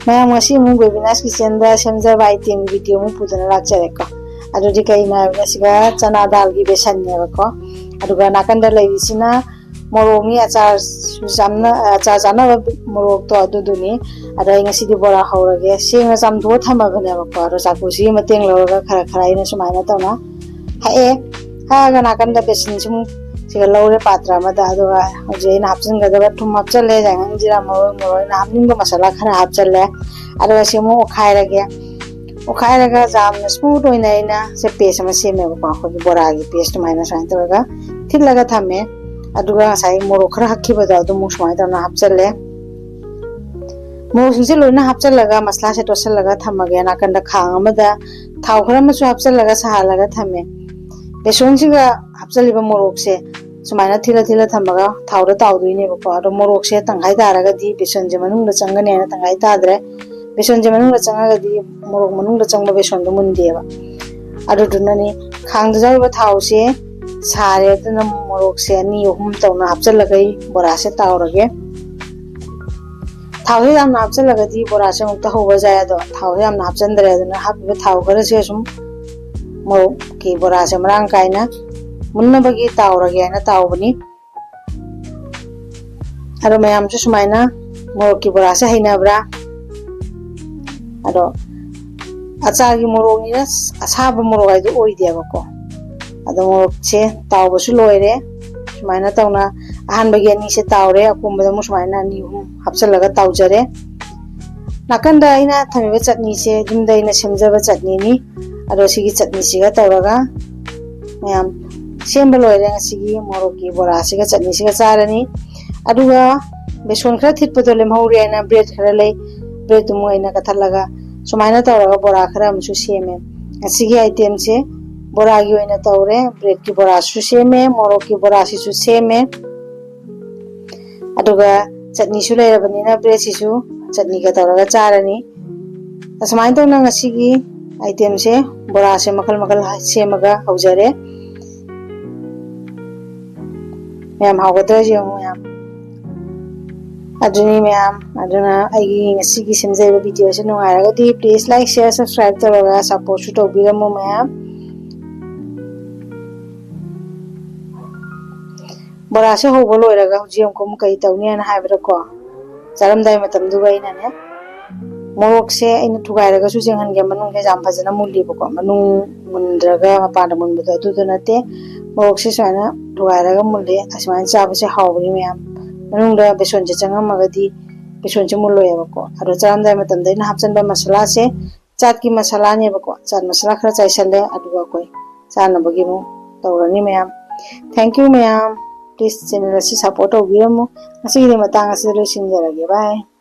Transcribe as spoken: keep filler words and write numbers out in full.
ꯃꯌꯥꯝ, ꯉꯁꯤ ꯑꯃꯨꯛ ꯕꯦꯕꯤꯅꯥꯁ ꯀꯤꯆꯟꯗ ꯁꯦꯝꯖꯕ ꯑꯥꯏꯇꯦꯝꯒꯤ ꯚꯤꯗꯤꯑꯣ ꯑꯃꯨꯛ ꯄꯨꯗꯨꯅ ꯂꯥꯛꯆꯔꯦꯀꯣ꯫ ꯑꯗꯨꯗꯤ ꯀꯩꯅꯣ ꯍꯥꯏꯕꯗ, ꯁꯤꯒ ꯆꯅꯥ ꯗꯥꯜꯒꯤ ꯕꯦꯁꯟꯅꯦꯕꯀꯣ꯫ ꯑꯗꯨꯒ ꯅꯥꯀꯟꯗ ꯂꯩꯔꯤꯁꯤꯅ ꯃꯣꯔꯣꯛꯅꯤ, ꯑꯆꯥꯔ ꯆꯥꯝꯅ-, ꯑꯆꯥꯔ ꯆꯥꯅꯕ ꯃꯣꯔꯣꯛꯇꯣ ꯑꯗꯨꯗꯨꯅꯤ꯫ ꯑꯗꯣ ꯑꯩ ꯉꯁꯤꯗꯤ ꯕꯣꯔꯥ ꯍꯧꯔꯒꯦ꯫ ꯁꯦꯡꯅ ꯆꯥꯝꯊꯣꯛꯑ ꯊꯝꯃꯕꯅꯦꯕꯀꯣ꯫ ꯑꯗꯣ ꯆꯥꯀꯨꯁꯤꯒꯤ ꯃꯇꯦꯡ ꯂꯧꯔꯒ ꯈꯔ ꯈꯔ ꯑꯩꯅ ꯁꯨꯃꯥꯏꯅ ꯇꯧꯅ ꯍꯛꯑꯦ꯫ ꯍꯛꯑꯒ ꯅꯥꯀꯟꯗ ꯕꯦꯁꯟꯁꯤ ꯑꯃꯨꯛ ꯁꯤꯒ ꯂꯧꯔꯦ ꯄꯥꯇ꯭ꯔ ꯑꯃꯗ꯫ ꯑꯗꯨꯒ ꯍꯧꯖꯤꯛ ꯑꯩꯅ ꯍꯥꯞꯆꯤꯟꯒꯗꯕ ꯊꯨꯝ ꯍꯥꯞꯆꯜꯂꯦ, ꯌꯥꯏꯉꯪ, ꯖꯤꯔꯥ, ꯃꯔꯣꯏ, ꯃꯔꯣꯏ, ꯑꯩꯅ ꯍꯥꯞꯅꯤꯡꯕ ꯃꯁꯥꯂꯥ ꯈꯔ ꯍꯥꯞꯆꯜꯂꯦ꯫ ꯑꯗꯨꯒ ꯁꯤ ꯑꯃꯨꯛ ꯑꯣꯠꯈꯥꯏꯔꯒꯦ꯫ ꯑꯣꯠꯈꯥꯏꯔꯒ ꯌꯥꯝꯅ ꯁ꯭ꯃꯨꯠ ꯑꯣꯏꯅ ꯑꯩꯅ ꯁꯦ ꯄꯦꯁ ꯑꯃ ꯁꯦꯝꯃꯦꯕꯀꯣ꯫ ꯑꯩꯈꯣꯏꯒꯤ ꯕꯣꯔꯥꯒꯤ ꯄꯦꯁ ꯑꯗꯨꯃꯥꯏꯅ ꯁꯨꯃꯥꯏꯅ ꯇꯧꯔꯒ ꯊꯤꯠꯂꯒ ꯊꯝꯃꯦ꯫ ꯑꯗꯨꯒ ꯉꯁꯥꯏ ꯃꯣꯔꯣꯛ ꯈꯔ ꯍꯛꯈꯤꯕꯗꯣ ꯑꯗꯨ ꯑꯃꯨꯛ ꯁꯨꯃꯥꯏꯅ ꯇꯧꯅ ꯍꯥꯞꯆꯜꯂꯦ꯫ ꯃꯣꯔꯣꯛꯁꯤꯡꯁꯦ ꯂꯣꯏꯅ ꯍꯥꯞꯆꯜꯂꯒ ꯃꯁꯂꯥꯁꯦ ꯇꯣꯠꯁꯜꯂꯒ ꯊꯝꯃꯒꯦ꯫ ꯅꯥꯀꯟꯗ ꯈꯥꯡ ꯑꯃꯗ ꯊꯥꯎ ꯈꯔ ꯑꯃꯁꯨ ꯍꯥꯞꯆꯜꯂꯒ ꯁꯥꯍꯜꯂꯒ ꯊꯝꯃꯦ꯫ ꯕꯦꯁꯣꯟꯁꯤꯒ ꯍꯥꯞꯆꯜꯂꯤꯕ ꯃꯣꯔꯣꯛꯁꯦ ꯁꯨꯃꯥꯏꯅ ꯊꯤꯠꯂ ꯊꯤꯠꯂ ꯊꯝꯃꯒ ꯊꯥꯎꯗ ꯇꯥꯎꯗꯣꯏꯅꯦꯕꯀꯣ꯫ ꯑꯗꯣ ꯃꯣꯔꯣꯛꯁꯦ ꯇꯪꯈꯥꯏ ꯇꯥꯔꯒꯗꯤ ꯕꯦꯁꯣꯟꯁꯦ ꯃꯅꯨꯡꯗ ꯆꯪꯒꯅꯤ ꯍꯥꯏꯅ ꯇꯪꯈꯥꯏ ꯇꯥꯗ꯭ꯔꯦ꯫ ꯕꯦꯁꯣꯟꯁꯦ ꯃꯅꯨꯡꯗ ꯆꯪꯉꯒꯗꯤ ꯃꯣꯔꯣꯛ ꯃꯅꯨꯡꯗ ꯆꯪꯕ ꯕꯦꯁꯣꯟꯗꯣ ꯃꯨꯟꯗꯦꯕ꯫ ꯑꯗꯨꯗꯨꯅꯅꯤ ꯈꯥꯡꯗ ꯌꯥꯎꯔꯤꯕ ꯊꯥꯎꯁꯦ ꯁꯥꯔꯦ꯫ ꯑꯗꯨꯅ ꯃꯣꯔꯣꯛꯁꯦ ꯑꯅꯤ ꯑꯍꯨꯝ ꯇꯧꯅ ꯍꯥꯞꯆꯜꯂꯒ ꯑꯩ ꯕꯣꯔꯥꯁꯦ ꯇꯥꯎꯔꯒꯦ꯫ ꯊꯥꯎꯁꯦ ꯌꯥꯝꯅ ꯍꯥꯞꯆꯜꯂꯒꯗꯤ ꯕꯣꯔꯥꯁꯦ ꯑꯃꯨꯛꯇ ꯍꯧꯕ ꯌꯥꯏ, ꯑꯗꯣ ꯊꯥꯎꯁꯦ ꯌꯥꯝꯅ ꯍꯥꯞꯆꯟꯗ꯭ꯔꯦ꯫ ꯑꯗꯨꯅ ꯍꯥꯞꯄꯤꯕ ꯊꯥꯎ ꯈꯔꯁꯦ ꯁꯨꯝ ꯃꯣꯔꯣꯛꯀꯤ ꯕꯣꯔꯥꯁꯦ ꯃꯔꯥꯡ ꯀꯥꯏꯅ ꯃꯨꯟꯅꯕꯒꯤ ꯇꯥꯎꯔꯒꯦ ꯍꯥꯏꯅ ꯇꯥꯎꯕꯅꯤ꯫ ꯑꯗꯣ ꯃꯌꯥꯝꯁꯨ ꯁꯨꯃꯥꯏꯅ ꯃꯣꯔꯣꯛꯀꯤ ꯕꯣꯔꯥꯁꯦ ꯍꯩꯅꯕ꯭ꯔꯥ? ꯑꯗꯣ ꯑꯆꯥꯔꯒꯤ ꯃꯣꯔꯣꯛꯅꯤꯅ ꯑꯁꯥꯕ ꯃꯣꯔꯣꯛ ꯍꯥꯏꯗꯣ ꯑꯣꯏꯗꯦꯕꯀꯣ꯫ ꯑꯗꯣ ꯃꯣꯔꯣꯛꯁꯦ ꯇꯥꯎꯕꯁꯨ ꯂꯣꯏꯔꯦ꯫ ꯁꯨꯃꯥꯏꯅ ꯇꯧꯅ ꯑꯍꯥꯟꯕꯒꯤ ꯑꯅꯤꯁꯦ ꯇꯥꯎꯔꯦ, ꯑꯀꯣꯟꯕꯗ ꯑꯃꯨꯛ ꯁꯨꯃꯥꯏꯅ ꯑꯅꯤ ꯑꯍꯨꯝ ꯍꯥꯞꯆꯜꯂꯒ ꯇꯥꯎꯖꯔꯦ꯫ ꯅꯥꯀꯟꯗ ꯑꯩꯅ ꯊꯝꯃꯤꯕ ꯆꯠꯅꯤꯁꯦ ꯌꯨꯝꯗ ꯑꯩꯅ ꯁꯦꯝꯖꯕ ꯆꯠꯅꯤꯅꯤ꯫ ꯑꯗꯣ ꯁꯤꯒꯤ ꯆꯠꯅꯤꯁꯤꯒ ꯇꯧꯔꯒ ꯃꯌꯥꯝ ꯁꯦꯝꯕ ꯂꯣꯏꯔꯦ꯫ ꯉꯁꯤꯒꯤ ꯃꯣꯔꯣꯛꯀꯤ ꯕꯣꯔꯥꯁꯤꯒ ꯆꯠꯅꯤꯁꯤꯒ ꯆꯥꯔꯅꯤ꯫ ꯑꯗꯨꯒ ꯕꯦꯁꯣꯟ ꯈꯔ ꯊꯤꯠꯄꯗꯣ ꯂꯦꯝꯍꯧꯔꯦ ꯍꯥꯏꯅ ꯕ꯭ꯔꯦꯗ ꯈꯔ ꯂꯩ, ꯕ꯭ꯔꯦꯗꯇꯨ ꯃꯣꯏꯅ ꯀꯛꯊꯠꯂꯒ ꯁꯨꯃꯥꯏꯅ ꯇꯧꯔꯒ ꯕꯣꯔꯥ ꯈꯔ ꯑꯃꯁꯨ ꯁꯦꯝꯃꯦ꯫ ꯉꯁꯤꯒꯤ ꯑꯥꯏꯇꯦꯝꯁꯦ ꯕꯣꯔꯥꯒꯤ ꯑꯣꯏꯅ ꯇꯧꯔꯦ꯫ ꯕ꯭ꯔꯦꯗꯀꯤ ꯕꯣꯔꯥꯁꯨ ꯁꯦꯝꯃꯦ, ꯃꯣꯔꯣꯛꯀꯤ ꯕꯣꯔꯥꯁꯤꯁꯨ ꯁꯦꯝꯃꯦ꯫ ꯑꯗꯨꯒ ꯆꯠꯅꯤꯁꯨ ꯂꯩꯔꯕꯅꯤꯅ ꯕ꯭ꯔꯦꯗꯁꯤꯁꯨ ꯆꯠꯅꯤꯒ ꯇꯧꯔꯒ ꯆꯥꯔꯅꯤ꯫ ꯑꯁꯨꯃꯥꯏꯅ ꯇꯧꯅ ꯉꯁꯤꯒꯤ ꯑꯥꯏꯇꯦꯝꯁꯦ, ꯕꯣꯔꯥꯁꯦ ꯃꯈꯜ ꯃꯈꯜ ꯁꯦꯝꯃꯒ ꯍꯧꯖꯔꯦ꯫ ꯃꯌꯥꯝ ꯍꯥꯎꯒꯗ꯭ꯔꯥ ꯌꯦꯡꯉꯨ ꯃꯌꯥꯝ꯫ ꯑꯗꯨꯅꯤ ꯃꯌꯥꯝ, ꯑꯗꯨꯅ ꯑꯩꯒꯤ ꯉꯁꯤꯒꯤ ꯁꯦꯝꯖꯔꯤꯕ ꯚꯤꯗꯤꯑꯣꯁꯦ ꯅꯨꯡꯉꯥꯏꯔꯒꯗꯤ please like, share, subscribe ꯇꯧꯔꯒ ꯁꯞꯄꯣꯔꯠꯁꯨ ꯇꯧꯕꯤꯔꯝꯃꯨ ꯃꯌꯥꯝ꯫ ꯕꯣꯔꯥꯁꯦ ꯍꯧꯕ ꯂꯣꯏꯔꯒ ꯍꯧꯖꯤꯛ ꯑꯃꯨꯛ ꯀꯩ ꯇꯧꯅꯤ ꯍꯥꯏꯅ ꯍꯥꯏꯕꯗꯀꯣ, ꯆꯥꯔꯝꯗꯥꯏ ꯃꯇꯝꯗꯨꯒ ꯑꯩꯅꯅꯦ, ꯃꯣꯔꯣꯛꯁꯦ ꯑꯩꯅ ꯊꯨꯒꯥꯏꯔꯒꯁꯨ ꯆꯦꯡꯍꯟꯒꯦ, ꯃꯅꯨꯡꯁꯦ ꯌꯥꯝ ꯐꯖꯅ ꯃꯨꯜꯂꯤꯕꯀꯣ, ꯃꯅꯨꯡ ꯃꯨꯟꯗ꯭ꯔꯒ ꯃꯄꯥꯟꯗ ꯃꯨꯟꯕꯗꯣ ꯑꯗꯨꯗꯣ ꯅꯠꯇꯦ꯫ ꯃꯣꯔꯣꯛꯁꯦ ꯁꯨꯃꯥꯏꯅ ꯊꯨꯒꯥꯏꯔꯒ ꯃꯨꯜꯂꯦ, ꯑꯁꯨꯃꯥꯏꯅ ꯆꯥꯕꯁꯦ ꯍꯥꯎꯕꯅꯤ ꯃꯌꯥꯝ꯫ ꯃꯅꯨꯡꯗ ꯕꯦꯁꯣꯟꯁꯦ ꯆꯪꯉꯝꯃꯒꯗꯤ ꯕꯦꯁꯣꯟꯁꯦ ꯃꯨꯜꯂꯣꯏꯌꯦꯕꯀꯣ꯫ ꯑꯗꯣ ꯆꯥꯔꯝꯗꯥꯏ ꯃꯇꯝꯗ ꯑꯩꯅ ꯍꯥꯞꯆꯤꯟꯕ ꯃꯁꯥꯂꯥꯁꯦ ꯆꯥꯠꯀꯤ ꯃꯁꯥꯂꯥꯅꯦꯕꯀꯣ꯫ ꯆꯥꯠ ꯃꯁꯥꯂꯥ ꯈꯔ ꯆꯥꯏꯁꯜꯂꯦ, ꯑꯗꯨꯒ ꯑꯩꯈꯣꯏ ꯆꯥꯅꯕꯒꯤ ꯑꯃꯨꯛ ꯇꯧꯔꯅꯤ ꯃꯌꯥꯝ꯫ Thank you ꯃꯌꯥꯝ, please ꯆꯦꯅꯦꯜ ꯑꯁꯤ ꯁꯞꯄꯣꯔꯠ ꯇꯧꯕꯤꯔꯝꯃꯨ꯫ ꯉꯁꯤꯒꯤꯗꯤ ꯃꯇꯥꯡ ꯑꯁꯤꯗ ꯂꯣꯏꯁꯤꯟꯖꯔꯒꯦ, bye꯫